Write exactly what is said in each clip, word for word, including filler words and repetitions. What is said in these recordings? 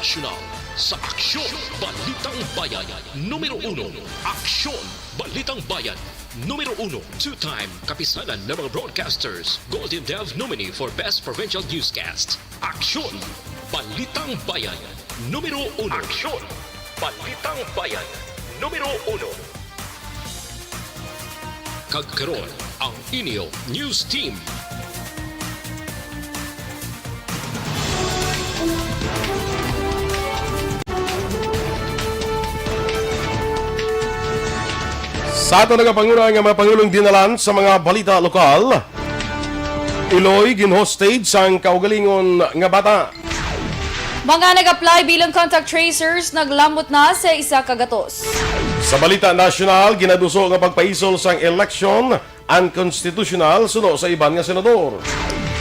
Nasyonal sa Aksyon Balitang Bayan numero uno. Aksyon Balitang Bayan numero uno. Two-time kapisanan ng mga broadcasters, Golden Dove nominee for Best Provincial Newscast. Aksyon Balitang Bayan numero uno. Aksyon Balitang Bayan numero uno. Kag karon, ang inyo news team. Sa aton nagapanguna nga mga pangulong dinalan sa mga balita lokal, Iloy gin-hostage sang kaugalingon nga bata. Mga nag-apply bilang contact tracers naglambot na sa isa ka gatos. Sa balita nasyonal, ginaduso nga pagpaisol sang eleksyon unconstitutional suno sa iban nga senador.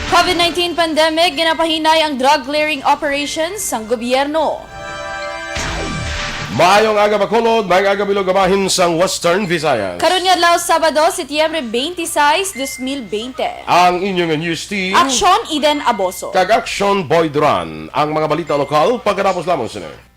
COVID nineteen pandemic, ginapahinay ang drug clearing operations sang gobyerno. Maayong aga, Bacolod, maayong aga, Bilog, bahin sang Western Visayas. Karon nga adlaw, Sabado, Setyembre twenty-six, dos mil bente. Ang inyo nga news team. Aksyon, Eden Aboso. Kag Aksyon, Boy Duran. Ang mga balita lokal, pagkatapos lamang sini.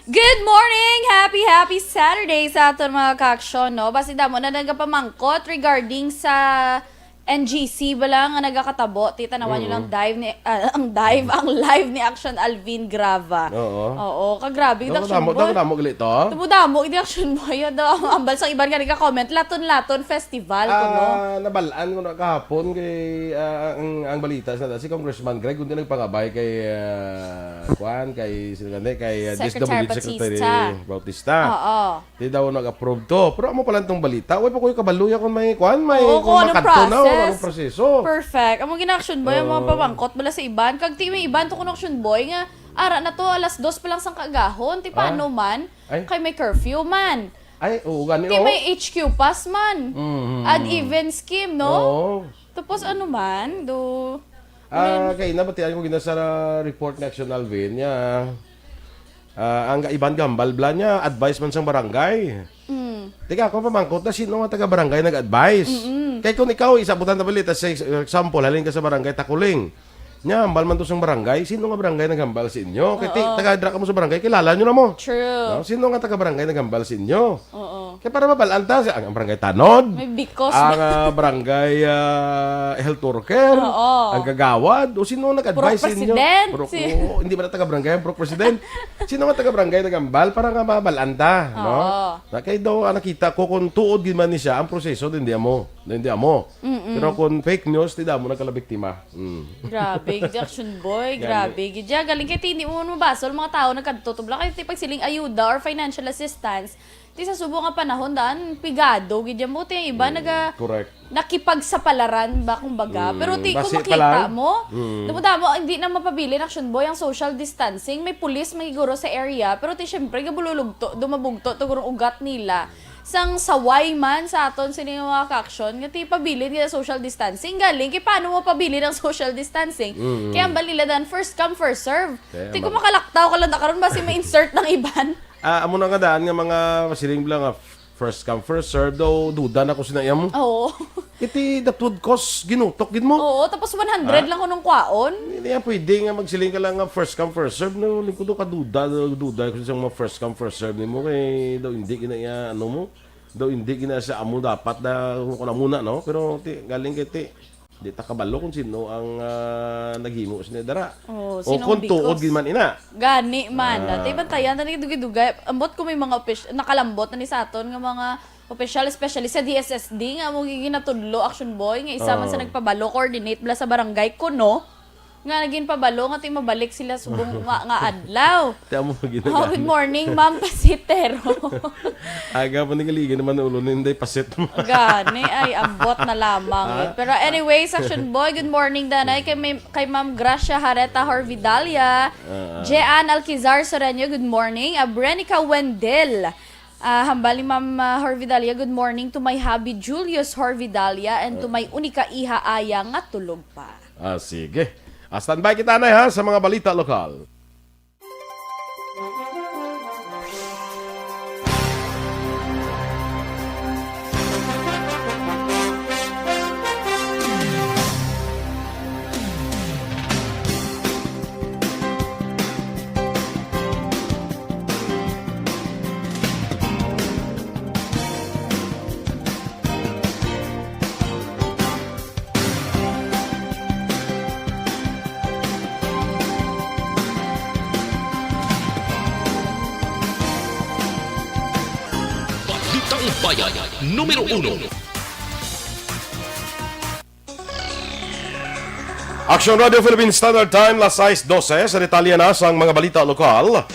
Good morning! Happy, happy Saturday sa aton mga kaaksyon, no? Basi damo na nagapamangkot regarding sa N G C bala nga nagakatabo. Ti, tanawan niyo lang Mm. dive ni, ah, ang dive, ang live ni Action Alvin Grava. Oo. Oo, kagrabe, Damo, Action damo, Boy. damo, damo gali to. Damo, damo, hindi Action Boy. Ano, ang ambal sang iban nga nagka-comment, Laton-Laton Festival, kuno. Ah, nabalaan ko na kahapon kay, ah, ang, ang balita sa si Congressman Greg, kundi nagpangabay kay, ah, kuan, kay, sino gani, kay, ah, Secretary D S W H Secretary Bautista. Bautista. Oo. Di daw nag-approve to. Pero amo pala tong balita. Way pa ko kabalo ya kung may, kuan, may, Oo, kung kung anong makadto na, o process. anong proseso. Perfect. Amo gina-Action Boy, ang mga Oo. pamangkot bala sa iban. Kag ti may iban to kuno Action Boy nga, ara na to, alas dos pa lang sang kaagahon. Ti Ah. paano man? Ay. Kay may curfew man. Ay, oo, gani, Ti oh. may H Q pass man. Mhm. Odd even scheme, no? Oo. Tapos ano man, do, Ah, I mean, kay nabatian ko gina sa report ni Action Alvin niya. Ah, ang iban gambal bala niya, advice man sang barangay. Mm. Teka, ako pamangkot na, sino nga taga-barangay nag-advise? Mm-mm. Kay kung ikaw, isa butan na balita, sa ex-, example, halin ka sa barangay Takuling. Nya, hambal man to sang barangay, sino nga barangay naghambal sa inyo? Kay ti-, Oo. taga dra ka mo sa barangay, kilala nyo na mo. True. No? Sino nga taga-barangay naghambal sa inyo? Oo. Kaya para mabalaan ta, ang, ang barangay Tanod, May bikos ang, ba? ah, barangay, ah, health worker, Oo. ang kagawad, o sino ang nag-advise Purok sa inyo? President. Purok, Si oo, hindi ba na taga-barangay ang purok president? Sino nga taga-barangay nag-ambal para nga mabalaan ta, no? Oo. Na kay daw, ah, nakita ko kung tuod gid man ni siya, ang proseso, hindi amo. Hindi amo. Mm-mm. Pero kung fake news, ti damo nagkalabiktima. Mm. Grabe, gid Action Boy. Gani. Grabe, gid ya. Galing kay ti, hindi mo mabasol mga tao nagkadto to bala. Kay ti pagsiling ayuda or financial assistance, ti sa subo nga panahon, daan, pigado, gid yan. Buti ang iba, Mm, naga-, correct. nakipagsapalaran ba, kumbaga. Mm, Pero ti, kung basi pa makita lang. mo, Mm. damo-damo, hindi na mapabilin, Action Boy, ang social distancing. May pulis, may guro sa area. Pero ti, syempre, gabululugto, dumabugto, to gurong ugat nila. Sang saway man sa aton sini nga mga ka-action, nga ti pabilin nga social distancing. Galing, kay paano mo pabilin ang social distancing? Mm. Kaya ang balila dan, first come, first serve. Kaya Ti kung ba? makalaktaw ka lang na karon, basi ma-insert ng iban. Ah, amo na nga daan nga mga siling bala nga first come, first serve, daw duda na ko sina iya mo. Oo. Iti that would cause ginutok gid mo. Oo, tapos one hundred Ah? lang ko nung kwaon. Hindi yan pwede nga magsiling ka lang nga first come, first serve. No, lingkod ka duda, duda ko sa mga first come, first serve nimo kay daw hindi gina iya, ano mo, daw hindi gina sa amo dapat na kung muna, no? Pero ti, galing kay ti, di ta kabalo kung sino ang, ah, naghimo sini dara. Oh, O sinong kung tuod bikos? gid man ina. Gani man. Ah. Dati bantayan, tani dugay-dugay. Ambot ko may mga opis-, nakalambot na ni sa aton nga mga opisyal, especially sa D S S D, nga mo ginatudlo, Action Boy, nga isa man sa Oh. nagpabalo, coordinate bala sa barangay, kuno. Nga naging pabalo nga ti mabalik sila subong nga, nga adlaw. Ti amo pa gid. Oh, good morning, Ma'am Pasitero. Aga pa ni kaligan naman ang ulo ni Inday Pasit. Gani, ay, ambot na lamang. Ha? Pero anyways, Action Boy, good morning, danay. Kay, may, kay Ma'am Gracia Hareta Horvidalia. Ah. Jean Alquizar Soreño, good morning. Abrenica Wendel. Ah, hambal ni Ma'am, ah, Horvidalia, good morning to my hubby Julius Horvidalia and to my unika iha Aya nga tulog pa. Ah, sige. Ah, standby kita na ha sa mga balita lokal. Balitang Bayan numero uno. Action Radio Philippine Standard Time, las sais dose. Sa detalye na sang mga balita lokal,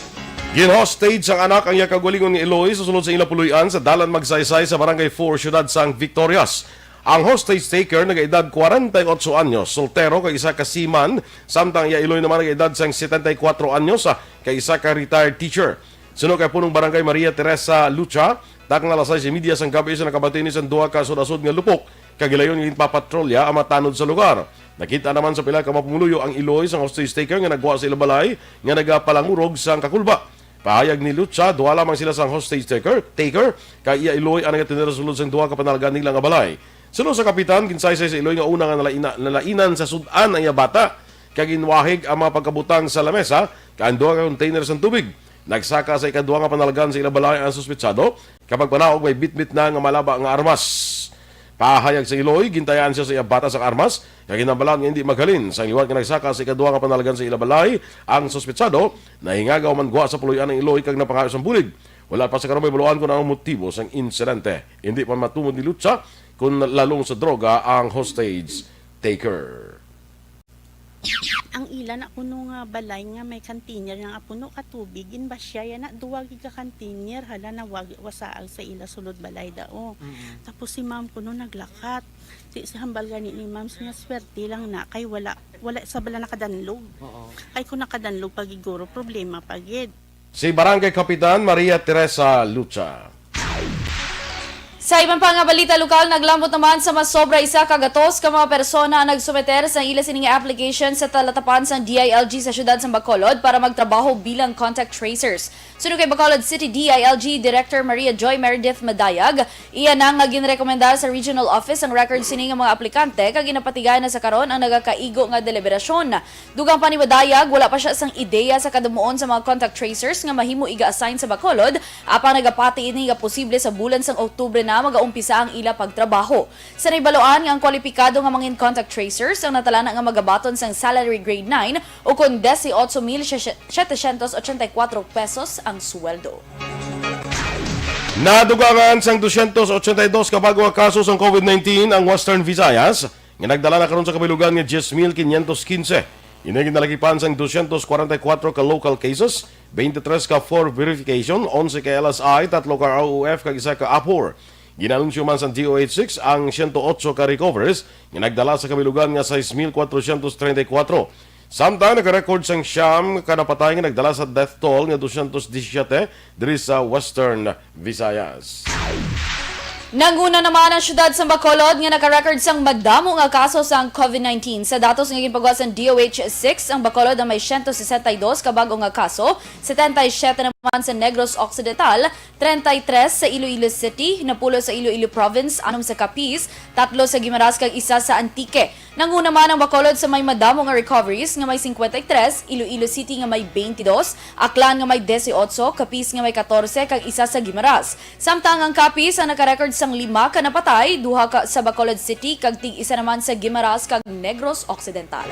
gin-hostage sang anak ang iya kaugalingon nga iloy sa sulod sa ila puloy-an sa Dalan Magsaysay sa Barangay four, siyudad sang Victorias. Ang hostage taker nagaedad kwarenta y otso anyos, soltero kag isa ka seaman, samtang iya iloy naman nagaedad sang setenta y kuwatro anyos, ah, kag isa ka retired teacher. Suno kay Punong Barangay Maria Teresa Lucha, takna alas sais y media sang gab-i sa nakabati ni sang duha ka asod-asod nga lupok, kag gilayon nga ginpapatrolya ang mga tanod sa lugar. Nakita naman sa pila ka mga pumuluyo ang iloy sang hostage taker nga nagwa sa ila balay nga nagapalangurog sang kakulba. Pahayag ni Lucha, duha lamang sila sang hostage taker, taker, kag iya iloy ang nagatinir sulod sang duha ka panalgan nila nga balay. Suno sa kapitan, ginsaysay sa iloy nga una nga nalaina-, nalainan sa sud-an ang iya bata, kag ginwahig ang mga pagkabutang sa lamesa kag ang duha ka container sang tubig. Nagsaka sa ikaduha nga panalgan sa ila balay ang suspetsado, kag pagpanaog may bitbit na nga malaba nga armas. Pahayag sa iloy, gintagaan siya sa iya bata sang armas, kag ginhambalan nga indi maghalin. Sang liwat nga nagsaka sa ikaduha nga panalgan sa ila balay ang suspetsado, nahingagaw man gwa sa puloy-an ang iloy kag napangayo sang bulig. Wala pa sa karon mahibaluan kon ano ang motibo sang insidente. Indi pa matumod ni Lucha kon lalong sa droga ang hostage taker. Ang ila na kuno nga balay nga may container nga puno ka tubig, ginbasya ya na duwa gid ka container, hala, nawag-, wasaag sa ila sulod balay dao. Mm. Tapos si ma'am kuno naglakat. Ti, si hambal gani ni ma'am, siya swerte lang na kay wala, wala sa bala nakadanlog. Oo. Kay kung nakadanlog pa gid guro, problema pa gid. Si Barangay Kapitan Maria Teresa Lucha. Sa iban pa nga balita lokal, naglambot naman sa mas sobra isa ka gatos ka mga persona ang nagsumeter sa ila sining application sa talatapan sang D I L G sa siyudad sang Bacolod para magtrabaho bilang contact tracers. Suno kay Bacolod City D I L G Director Maria Joy Meredith Madayag, iya na nga ginrekomendar sa regional office ang record sini nga mga aplikante kag ginapatigayan na sa karon ang nagakaigo nga deliberasyon. Dugang pa ni Madayag, wala pa siya sang ideya sa kadumuon sa mga contact tracers nga mahimo iga-assign sa Bacolod, apang nagapati ini nga posible sa bulan sang Oktubre na magaumpisa ang ila pagtrabaho. Sa nahibaloan nga ang kwalipikado nga mangin contact tracers ang natalana nga magabaton sang salary grade nine, ukon dieciocho mil setecientos ochenta y cuatro pesos ang sweldo. Nadugangan sang doscientos ochenta y dos ka bag-o nga kaso sang COVID nineteen ang Western Visayas, nga nagdala na karon sa kabilugan nga diez mil quinientos quince. Ini ginalagipan sang doscientos kwarenta y kuwatro ka local cases, twenty-three ka for verification, onse ka L S I, tatlo ka R O F, kag isa ka APOR. Ginanunsyo man sang D O H six ang siyento otso ka recoveries nga nagdala sa kabilugan nga sais mil kwatrosyentos treinta y kuwatro. Samtang naka-record sang siyam ka napatay nga nagdala sa death toll nga dosyentos disisiete diri sa Western Visayas. Nanguna naman ang siyudad sa Bacolod nga naka-record sang madamo nga kaso sang COVID nineteen. Sa datos nga ginpagawa sang D O H six, ang Bacolod ang may siyento sesenta y dos ka bag-o nga kaso, setenta y siete naman sa Negros Occidental, treinta y tres sa Iloilo City, napulo sa Iloilo Province, anom sa Capiz, tatlo sa Guimaras kag isa sa Antique. Nanguna man ang Bacolod sa may madamo nga recoveries nga may cincuenta y tres, Iloilo City nga may twenty-dos, Aklan nga may dieciocho, Capiz nga may catorce kag isa sa Guimaras. Samtang ang Capiz ang naka-record sang lima ka napatay, duha ka sa Bacolod City kag tig-isa naman sa Guimaras kag Negros Occidental.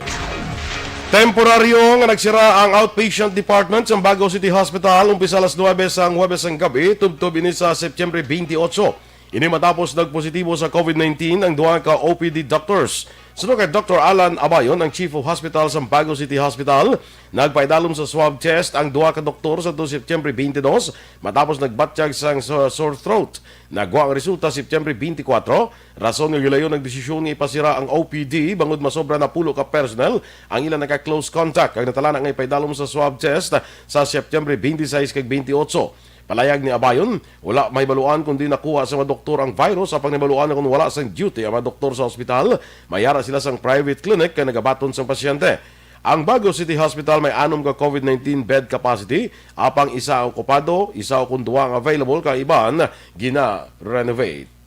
Temporaryo nga nagsira ang outpatient department sa Bago City Hospital umpisa alas nuebe sang Huwebes sang gabi, tubtob ini sa Setyembre twenty-eight. Ini matapos nagpositibo sa COVID nineteen ang duha ka O P D doctors. Suno kay Doktor Alan Abayon, ang Chief of Hospital sa Bago City Hospital, nagpaidalom sa swab test ang duha ka doktor sa September twenty-two matapos nagbatyag sang so-, sore throat. Nagwa ang resulta September twenty-four, rason nga gilayon ang desisyon nga ipasira ang O P D bangod masobra na pulo ka personnel ang ila naka-close contact kag natalana nga ipaidalom sa swab test sa September twenty-six kag twenty-eight. Palayag ni Abayon, wala mahibaluan kon diin nakuha sa mga doktor ang virus, apang nahibaluan na kon wala sang duty ang mga doktor sa ospital, mayara sila sang private clinic kay nagabaton sang pasyente. Ang Bago City Hospital may anom ka COVID nineteen bed capacity, apang isa ang okupado, isa o kon duha ang available, kay iban gina-renovate.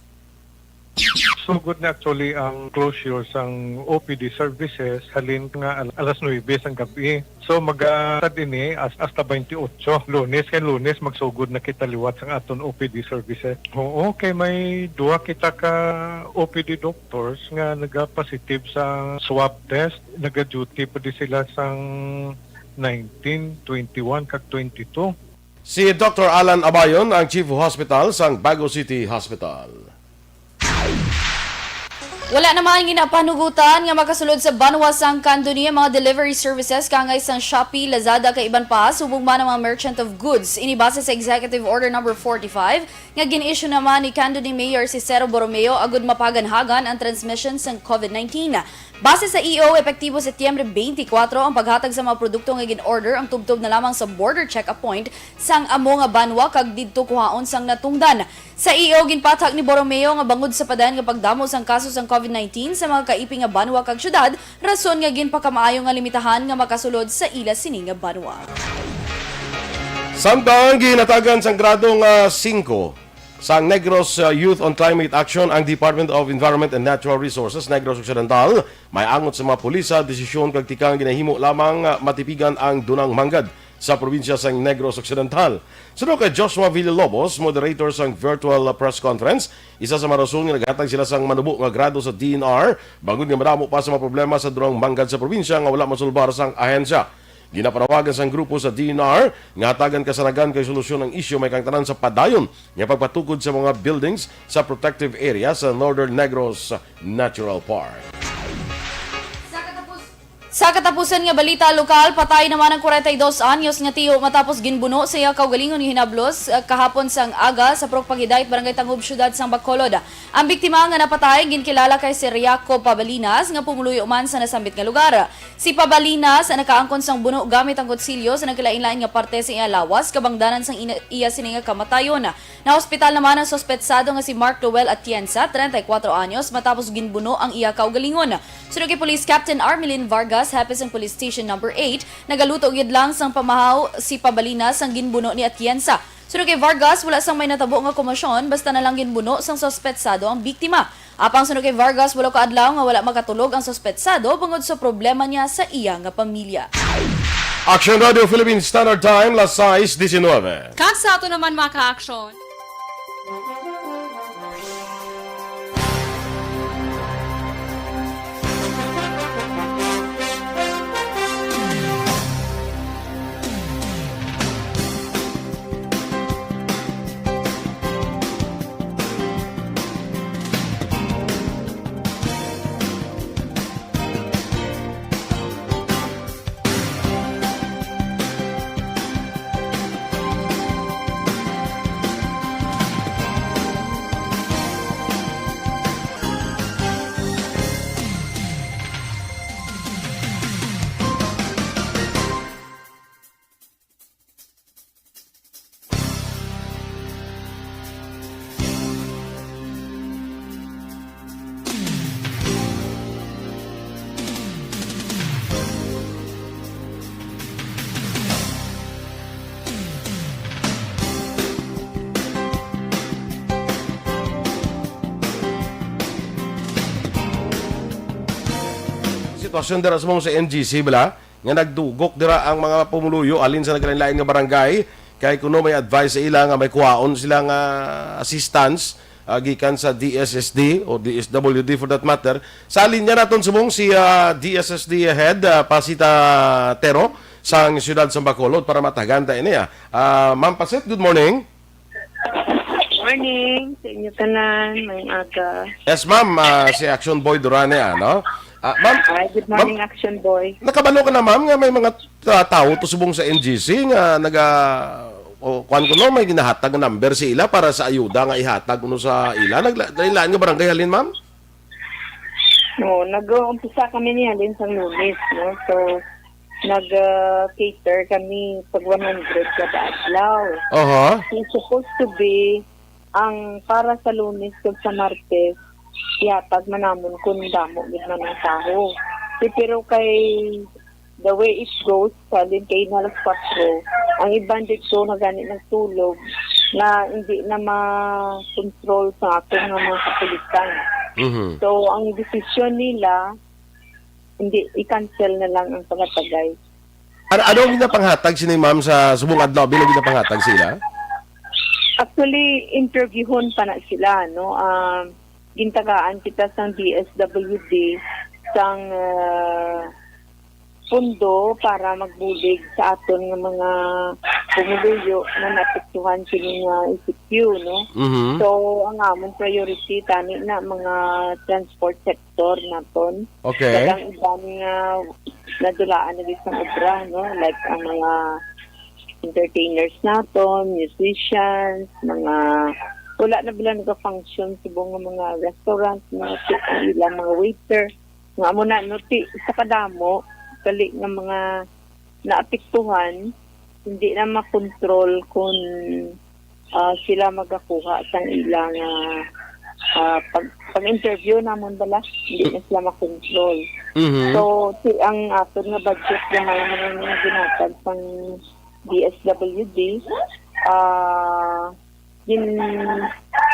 Sugod na actually ang closure sang O P D services halin nga al-, alas nuebe sang gabi. So, magatad ini as-, hasta twenty-eight, Lunes. Kay Lunes, magsugod na kita liwat sang aton O P D services. Oo, kay may duha kita ka O P D doctors nga nagapositive sa swab test. Naga-duty pa di sila sang nineteen, twenty-one, kag twenty-two. Si Doktor Alan Abayon, ang Chief of Hospital sang Bago City Hospital. Wala naman ginapanugutan nga makasulod sa banwa sang Candoni ang mga delivery services kangay sang Shopee, Lazada, kag iban pa, subong man ang mga merchant of goods. Ini base sa Executive Order Number forty-five nga gin-issue naman ni Candoni Mayor Cicero Borromeo agud mapaganhagan ang transmission sang COVID nineteen. Base sa E O, epektibo Setyembre twenty-four ang paghatag sa mga produkto nga gin-order ang tubtob na lamang sa border check-up point sang amo nga banwa kag didto kuhaon sang natungdan. Sa E O, ginpathak ni Borromeo nga bangod sa padayon nga pagdamo sang kaso sang COVID nineteen sa mga kaiping nga banwa kag syudad, rason nga ginpakamaayo nga limitahan nga makasulod sa ila sini nga banwa. Samtang ginatagan sang grado nga singko sang Negros, uh, Youth on Climate Action ang Department of Environment and Natural Resources Negros Occidental, may angot sa mga pulis sa desisyon kag tikang ginahimo lamang, uh, matipigan ang dunang manggad sa probinsya sang Negros Occidental. Suno kay Joshua Villalobos, moderator sang virtual press conference, isa sa mga rason nga naghatag sila sang manubo nga grado sa D N R, bangod nga madamo pa sa mga problema sa dunang manggad sa probinsya nga wala masulbar sang ahensya. Ginapanawagan sang grupo sa D N R nga hatagan kasanagan kag solusyon ang isyu, may kang tanan sa padayon nga pagpatukod sa mga buildings sa protective area sa Northern Negros Natural Park. Sa katapos-, sa katapusan nga balita lokal, patay naman ang kwarenta y dos anyos nga tiyo matapos ginbuno sa iya kaugalingon nga hinablos, ah, kahapon sang aga sa Purok Pagidait, Barangay Tangub, Siyudad sang Bacolod. Ang biktima nga napatay ginkilala kay Sir Jacob Pabalinas nga pumuluyo man sa nasambit nga lugar. Si Pabalinas nakaangkon sang buno gamit ang kutsilyo sa nagkalain-lain nga parte sa iya lawas, kabangdanan sang ina-, iya sini nga kamatayon. Nahospital naman ang suspetsado nga si Mark Lowell Atienza, treinta y cuatro anyos, matapos ginbuno ang iya kaugalingon. Suno kay Police Captain Armelin Vargas, hepe sang Police Station Number eight, nagaluto gyud lang sang pamahaw si Pabalinas sang ginbuno ni Atienza. Suno kay Vargas, wala sang may natabo nga komosyon, basta na lang ginbuno sang suspetsado ang biktima. Apang suno kay Vargas, walo ka adlaw nga wala makatulog ang suspetsado bangod sa problema niya sa iya nga pamilya. Action Radio Philippine Standard Time, las sais diecinueve. Kag sa ato naman, mga ka-action. Sitwasyon dira sa mga sa N G C, bala? Nga nagdugok dira ang mga pumuluyo halin sa naglain-lain nga barangay, kay kuno may advice sa ila nga may kuhaon sila nga assistance, ah, gikan sa D S S D o D S W D for that matter. Sa linya naton subong si, ah, D S S D head, ah, Pasita Tero sang siyudad sa Bacolod para matagan ta ini, ah. Ah, Ma'am Pasit, good morning. Morning sa inyo tanan, mayong aga. Yes, ma'am. Ah, si Action Boy Durane, ano? Ah, ma'am, Hi, good ma'am, morning, Action Boy. Nakabalo ka na, ma'am, nga may mga ta-, tawo to subong sa N G C nga naga, o, kuwan ko, no, may ginahatag nga number sa ila para sa ayuda nga ihatag kuno sa ila? Nagla-, lain-lain nga barangay halin, ma'am? No, nag-uumpisa kami ni halin sa Lunes, no? So, nag, ah, cater kami pag one hundred kada adlaw. Aha. It's supposed to be ang para sa Lunes kag sa Martes, ihatag man namon kun damo gid man ang tawo. Si, pero kay the way it goes, sa halin kay alas kuwatro, ang iban dito na gani nagtulog na hindi na ma-control sa aton nga mga kapulisan. Mhm. So, ang desisyon nila, hindi, i-cancel na lang ang pangatagay. Ano, ano ang ginapanghatag sini, ma'am, sa subong adlaw? Ano ang ginapanghatag sila? Actually, interviewon pa na sila, no? Um, gintagaan kita sang D S W D sang, ah, pundo para magbulig sa aton nga mga pumuluyo nga naapektuhan sini nga E C Q, no? Mhm. So, ang amon priority tani na mga transport sector naton. Okay. Kag ang iban nga nadulaan na gid sang obra, no? Like ang mga entertainers naton, musicians, mga wala na bala naga-function subong nga mga restaurant, mga ti-, ang ilang mga waiter. Nga amo na, no, ti-, sa kadamo, gali nga mga naapektuhan, hindi na makontrol kung, ah, sila magakuha sang ilang, ah, ah, pag, pag-interview namon bala, hindi na sila makontrol. Mhm. So, ti-, ang aton nga budget na may mga, mga ginatag pang D S W D, ah, gin-,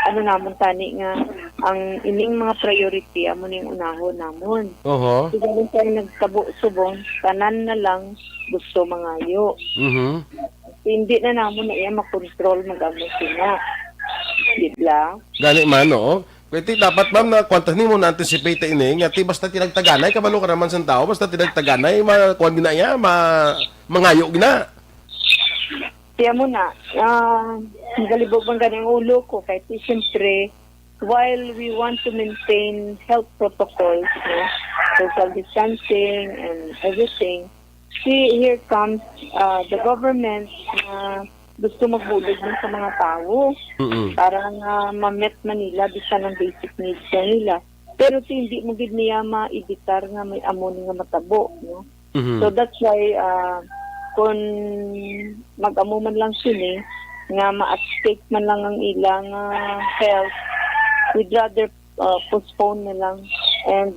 ano namon tani nga ang ining mga priority amo ning unahon namon. Oho. Kay galing tayo nagtabo subong, tanan na lang gusto mangayo. Mhm. Hindi na namon na iya makontrol, mag-amo sina. Di ba? Gani man, oo. Kaya ti, dapat, ma'am, na kwantas nimo na-anticipate ini, nga ti, basta tinagtaganay, kabalo ka naman sa tao, basta tinagtaganay, ma-, kuwan gina iya, ma-, mangayo gina. Kaya mo na, ah, nagalibog man gani ang ulo ko, kay ti, siyempre, while we want to maintain health protocols, no, social distancing and everything, see, here comes, ah, the government na gusto magbulig man sa mga tao Mm-mm. para nga ma-met man nila bisan ang basic needs na nila. Pero ti, hindi mo gid niya ma-evitar nga may amo ni nga matabo, no? Mhm. So that's why, ah, kung mag-amo man lang sini, nga ma-at stake man lang ang ilang, ah, health, we'd rather, ah, postpone na lang and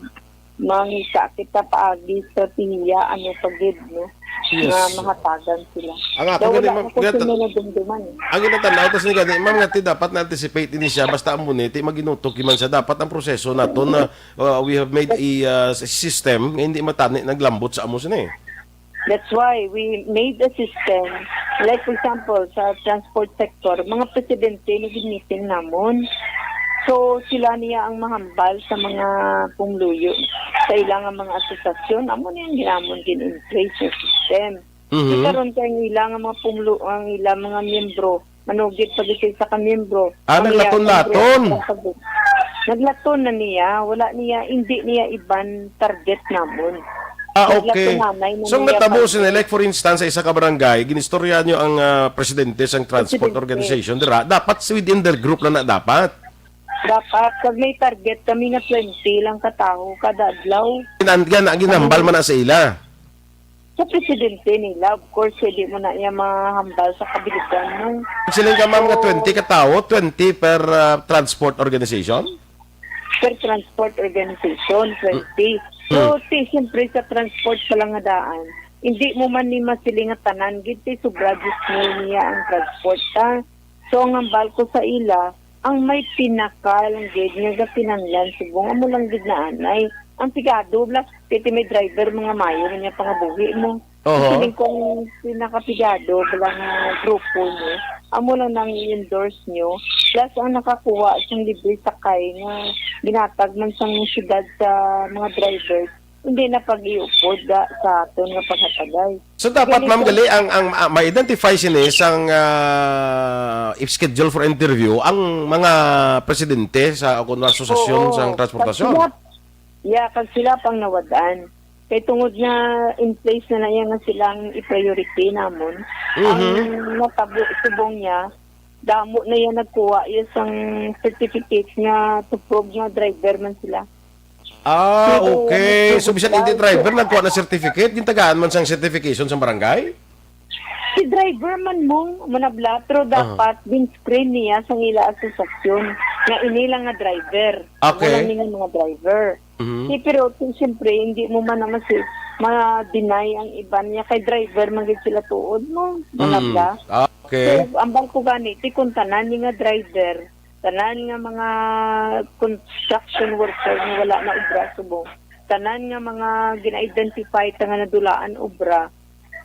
mangita kita paagi sa estratehiya, ano pa gid, no? Yes. Nga mahatagan sila. Ang ato Daw gani, wala ma'am, na ko gani, sila nadumduman, eh. Ang ginatanaw ko sa gani, ma'am, nga ti dapat na-anticipate ini siya, basta amo ni, ti maginutok man siya. Dapat ang proseso nato na, uh, we have made a, uh, s-, system nga hindi matani naglambot sa amo sini. That's why we made a system. Like, for example, sa transport sector, mga presidente ni gimitin namon. So, sila niya ang mahambal sa mga pumluyo sa ilang mga asosasyon. Amo ni ang ginamon din in place sa system. Mhm. Di karon kay ang ilang mga pumlu-, ang ilang mga miyembro, manugid pa gid sa ka miyembro. Ah, ang naglaton-laton. Iya, naglaton na niya, wala niya, hindi niya iban target namon. Ah, okay. Naglaton-anay na So, niya natabo pag- sini, like, for instance, sa isa ka barangay, ginistorya nyo ang, ah, presidente sang transport Presidente. organization, dira, dapat within their group na na dapat. Dapat, pag may target kami nga twenty lang ka tawo kada adlaw. Gin-, gin-, ginambal man na sa ila. Sa presidente nila, of course, hindi mo na iya mahambal sa kabiligan, no? Siling ka, ma'am, nga So, twenty ka tawo, twenty per, ah, transport organization? Per transport organization, twenty. Hmm. So, Hmm. ti, siyempre, sa transport pa lang nga daan, hindi mo man ni masiling nga tanan, gid ti sobra diyes mil niya ang transport, ha? So, ang hambal ko sa ila, ang may pinaka lang gid nga gakinahanglan subong, amo lang gid na anay. Ang pigado, bla, kay ti may driver, mga mayo man niya pangabuhi mo. Oho. Feeling ko ang pinakapigado, bala nga grupo niyo, amo lang nang i-endorse niyo. Plus, ang nakakuha sang libre sakay nga ginatag man sang syudad sa mga drivers, hindi na pag-iupod ga sa aton nga paghatagay. So, dapat, Ganito. ma'am, gali, ang, ang, ah, ma-identify sini sang, ah, schedule for interview ang mga presidente sa, o kung asosasyon Oo. sang transportasyon. Pag sila, Yeah, kag sila pang nawad-an. Kay tungod nga in place na na iya nga silang i-priority namon, ang Mhm. natabo subong niya, damo na iya nagkuha iya sang certificate nga to prove nga driver man sila. Ah, Pero okay. So, bisan hindi driver, nagkuha na certificate, gintagaan man sang certification sa barangay? Si driver man mo, manabla, pero Aha. dapat din screen niya sa ila asosasyon nga ini lang nga driver. Okay. Amo lang ni nga mga driver. Mhm. Si, pero ti, siyempre, hindi mo man naman si, ma-deny ang iban niya kay driver man gid sila tuod mo, Mm. manabla. Ah, okay. So, ambal ko gani, ti kung tanan ni nga driver, tanan nga mga construction worker nga wala na obra subong, tanan nga mga gina-identify ta nga nadulaan obra,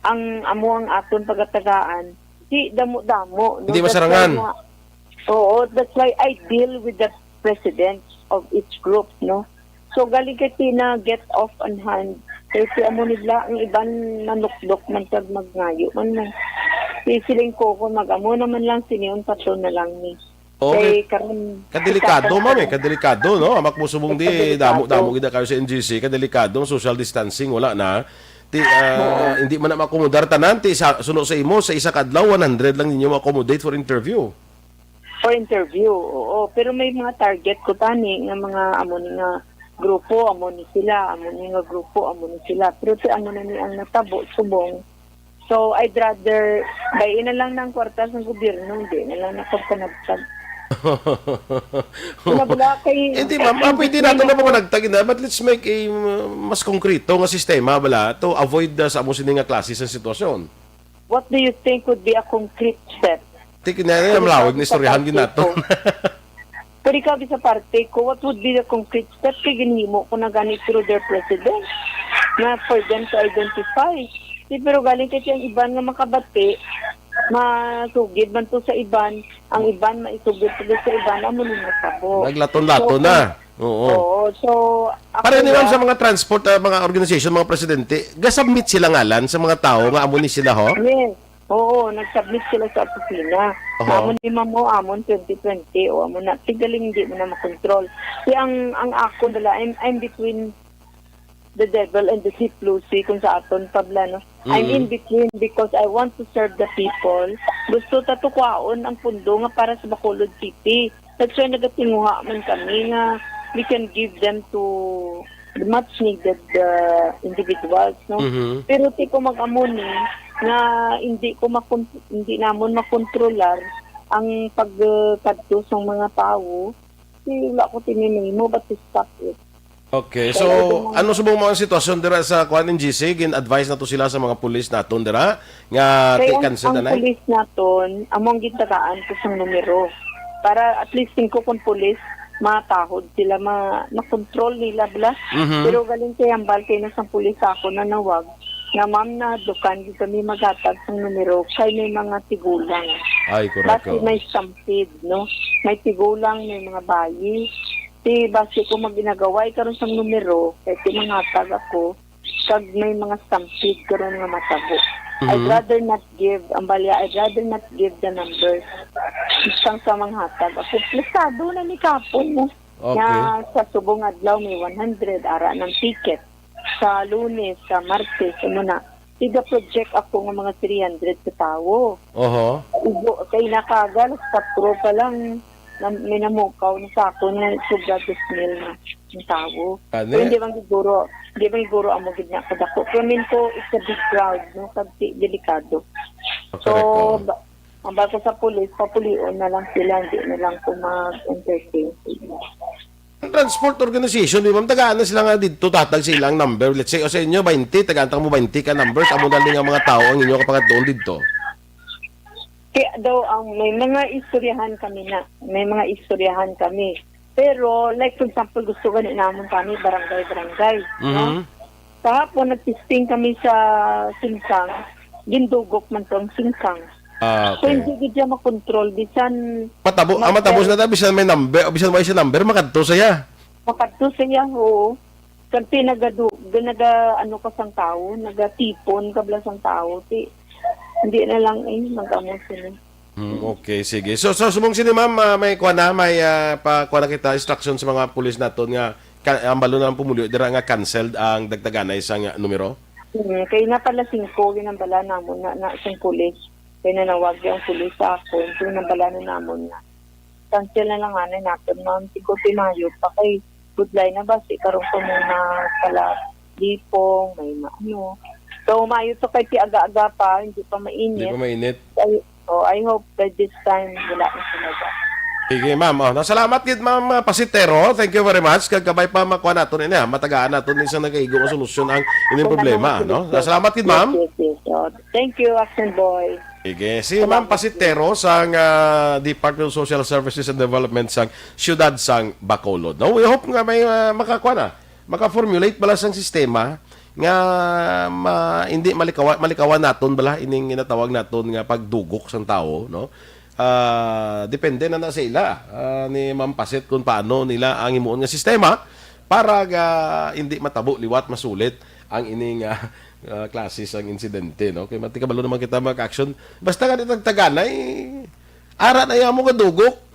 ang amo ang aton pagatagaan, di damo-damo, no? Hindi That's masarangan. why nga, oo, that's why I deal with the presidents of each group, no? So, galing kay ti na get off on hand. Kay si amo nila, ang iban nanukdok man kag magngayo man mo. Si siling ko, kung mag-amo naman lang, siniyon patron na lang ni. Okay. Kay karon, Kadelikado, kita ma'am, eh. Kadelikado, no? Amak mo subong di, Kadelikado. damo-damo gid kayo sa N G C. Kadelikado, social distancing, wala na. Ti, ah, Oo. hindi man na makomodar tanan, ti, sa, suno sa imo, sa isa ka adlaw, one hundred lang ninyo ma-accommodate for interview. For interview, oo. Pero may mga target ko tani nga mga amo ni nga grupo, amo ni sila, amo ni nga grupo, amo ni sila. Pero ti amo na ni ang natabo, subong. So, I'd rather, bay na lang ng kwarta sa gobyerno, hindi na lang nakagpanagtag. Wala, wala kay Hindi, ma'am. Ah, pwede nato na mapanagtag na, but let's make a, uh, mas konkreto nga sistema, bala, to avoid, uh, sa amo sini nga klase sa sitwasyon. What do you think would be a concrete step? Ti, kinahanglan Pwede malawig ka na istoryahan sa gid nato. parte ko. Pwede ka sa parte ko, what would be the concrete step kay ginhimo ko na gani through their president na for them to identify? Di, pero galing kasi ang iban nga makabati, masugid man to sa iban, ang iban maisugid to sa iban, amo ni masabo. Naglaton-laton So, na. Oo. Oo, so, ako Pareho ni ma'am na sa mga transport, ah, mga organization, mga presidente, ga-submit sila ngalan sa mga tawo nga amo ni sila, ho? Yes. Oo, nag-submit sila sa opisina. Oho. Amo ni ma'am, o, amon twenty twenty, o amo na, ti galing di mo na makontrol. Kaya ang, ang ako nila, I'm, I'm between the devil and the deep blue sea kung sa aton, Pabla, no? I'm Mm. in between because I want to serve the people. Gusto ta tukwaon ang pundo nga para sa Bacolod City. That's why nagatinguha man kami nga we can give them to the much needed, uh, individuals, no? Mhm. Pero ti ko mag-amo ni nga hindi ko makon-, hindi namon makontrolar ang pagkadto sang mga tawo, ti wala ko tininimo but to stop it. Okay, Kaya so, ito mga ano subong mo ang sitwasyon dira sa kuan, N G C? Gin-advise na to sila sa mga pulis naton dira nga Kaya ti ang, cancel ang na na? pulis naton, among gitagaan ko sang numero. Para at least singko kon pulis, matahod sila, ma-, makontrol nila bala. Mhm. Pero galing kay hambal kay na sang pulis ako nanawag nga, "Ma'am, nadukan gid kami maghatag sang numero kay may mga tigulang." Ay, correct, Basi oo. may stampede, no? May tigulang, may mga bayi. Ti basi ko maginagaway karon sang numero, kay ti manghatag ako, kag may mga stampede karon nga matabo. I'd Mhm. rather not give, ang balya, I'd rather not give the numbers sang sa manghatag. Ako, plisado na ni kapon mo. Okay. Nga sa subong adlaw may one hundred, ara ng ticket. Sa Lunes, sa Martes, ano na, tiga-project ako nga mga three hundred ka tawo. Oho. Ubo, kay nakagal, sa pro pa lang, na, may namukaw na sa akon nga sobra dos mil na ang tawo. Ani? Pero hindi man siguro, hindi man siguro amo gid na kadako. Pero mean ko, it's a big crowd, no? Kag di-, delikado. So, Correct, oo. ba-, ang bago sa pulis, papulion na lang sila, hindi na lang ko mag-entertain sila. Ang transport organization, di ba, tagaan na sila nga dito, tatag sa ilang number. Let's say, o sa inyo, twenty, tagaan ta mo twenty ka numbers, amo na lang ang mga tao ang inyo kapagatuon dito. Kaya daw, ang may mga istoryahan kami na, may mga istoryahan kami. Pero, like, for example, gusto gani namon kami, barangay-barangay, no? Mhm. Kahapon, nag-testing kami sa Singkang, gindugok man to ang Singkang. Ah, So, okay. hindi gid siya makontrol. Bisan Matabo, ah, matabo Matabo. na ta, bisan may number, bisan may siya number, makadto siya. Makadto siya, oo. Kag ti nagadu-, naga, ano ka sang tao, nagatipon ka bala sang tao, ti, hindi na lang, eh, mag-amo sila. Hmm, okay, sige. So, so, subong sini, ma'am, ah, may kuha na, may, ah, pa, kuha na kita, instruction sa mga pulis naton nga ka-, ang balo na ang pumuluyo dira nga canceled ang dagdaganay sang numero? Hmm, kay na pala singko, ginambala namon na, na sang pulis. Kay nanawag ang pulis sa akon, so ginambala na namon na cancel na lang anay naton, ma'am. Siguro kay mayo pa kay budlay na ba si karon ko muna pala dipong, may maano. So, mayo to kay ti aga-aga pa, hindi pa Hindi mainit. pa mainit. Ay, oh, I hope that this time wala na talaga. Sige, ma'am. Oh, nasalamat gid, ma'am, ah, Pasitero. Thank you very much. Kag kabay pa makuha naton ini, ah. Matagaan naton ni sa nagaigo nga solusyon ang ining Wala problema, naman no? solution. Nasalamat gid, Yes, ma'am. yes, yes. Oh, thank you, Action Boy. Sige, si Salamat. Ma'am Pasitero sang, ah, Department of Social Services and Development sang siyudad sang Bacolod. No, we hope nga may, ah, makakuha na, maka-formulate bala sang sistema nga ma-, hindi malikawa-, malikawan naton bala ining ginatawag naton nga pagdugok sang tawo, no? Ah, depende na na sa ila, ah, ni Ma'am Pasit kung paano nila ang himuon nga sistema para ga hindi matabo liwat masulit ang ining, ah, ah, klase sang insidente, no? Kay mati kabalo naman kita mag-action. Basta nga nitagtaganay, ara na iya mo kadugok.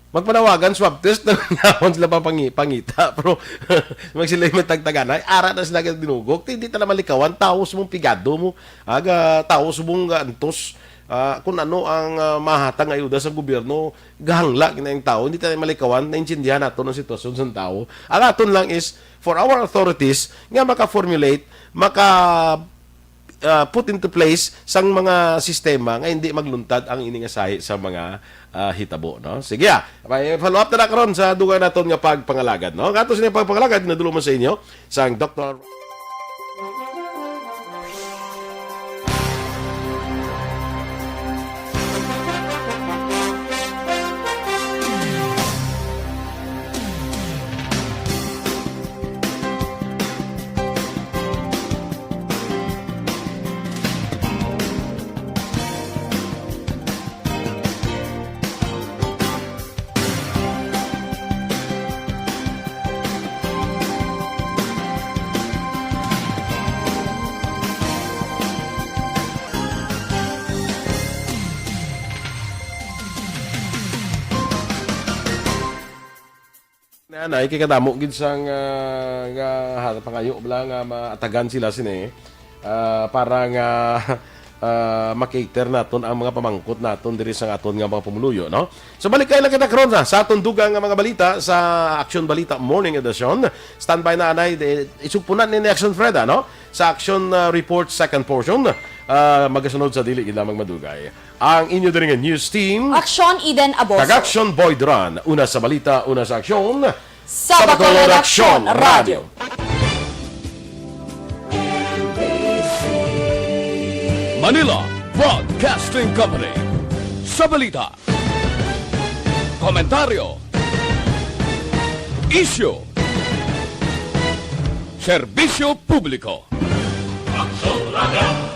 Magpanawagan swab test na naman sila papangi-, pangita. Pero mag sila yung tagtaganay, ara na sila ka dinugok. Ti, hindi tala malikawan. Tawo sa mong pigado mo. Aga, tawo sa mong, ah, antos. Ah, kung ano ang, ah, mahatag nga ayuda sa gobyerno, gahangla gina yung tawo. Hindi tayo malikawan. Naintindihan nato ang sitwasyon sa tawo. Ang aton lang is for our authorities nga maka-formulate, maka, ah, put into place sang mga sistema nga hindi magluntad ang ining asahi sa mga, ah, hitabo, no? Sige, ah. May follow up na na karon sa dugang naton nga pagpangalagad, no? Kato sa inyong pagpangalagad, nadulong man sa inyo sang Doktor Nanay, kay kadamo gid sang, ah, nga ha-, pangayo bala nga maatagan sila sini, ah, para nga, ah, ma-cater naton ang mga pamangkot naton diri sa aton nga mga pumuluyo, no? So, balik kayo lang kita karon sa, sa aton dugang nga mga balita sa Action Balita Morning Edition. Standby na, anay, de-, isugpunan ni Action Fred, ano? Sa Action, ah, Report second portion, ah, magasunod sa dili gid lamang madugay. Ang inyo diri nga news team, Action Eden Aboso. Kag Action Boy Duran. Una sa balita, una sa aksyon. Sa Bacolod Action Radio. Manila Broadcasting Company. Sa balita, komentaryo, isyu, serbisyo publiko. Action Radio.